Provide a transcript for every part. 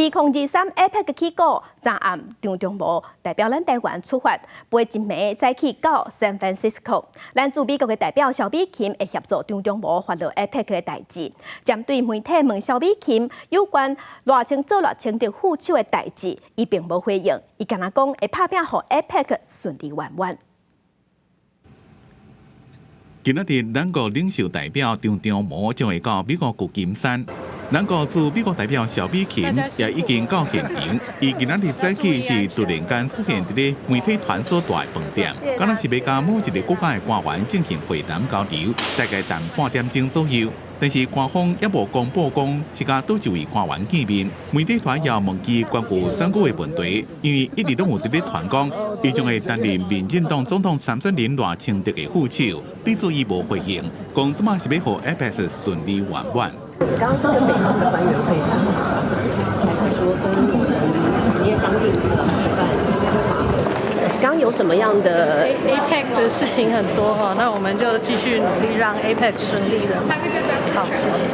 2023 APEC 起鼓，昨暗張忠謀代表咱台灣出發，飛一暝早起到 San Francisco。咱駐美國的代表蕭美琴會協助張忠謀發落 APEC 的代誌。針對媒體問蕭美琴有關賴清做賴清德副手的代誌，伊並無回應，伊干焦講會拍拚予 APEC 順利圓滿。今仔日，兩國領袖代表張忠謀將會到美國舊金山。兩國駐美國代表蕭美琴也已經到現場。伊今仔日早起是突然間出現佇咧媒體團所蹛的飯店，敢若是欲佮某一個國家的官員進行會談交流，大概等半點鐘左右。但是官方猶無公布講是佮佗一位官員見面。媒體團也問伊關於選舉的問題，因為一直攏有佇咧傳講，伊將會擔任民進黨總統參選人賴清德的副手，對此伊無回應，講這馬是欲予 APEC 順利圓滿。剛剛是跟美方的官員會談，還是說跟我們你也相信的伙伴？剛有什麼樣的 APEC 的事情很多哈，那我們就繼續努力讓 APEC 順利圓滿。好，謝謝。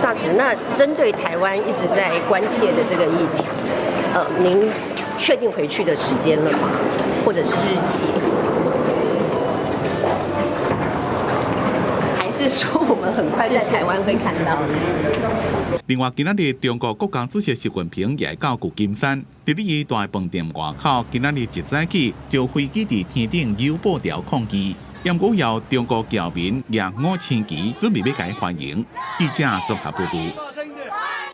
大使，那針對台灣一直在關切的這個議題，您確定回去的時間了嗎？或者是日期？還是說我們很快在台灣會看到？另外，今仔日中國國家主席習近平也會到舊金山，佇咧伊蹛的飯店外口，今仔日一早起就飛機佇天頂搖布條抗議，毋過有中國僑民舉五星旗，準備欲共伊歡迎。記者綜合報道。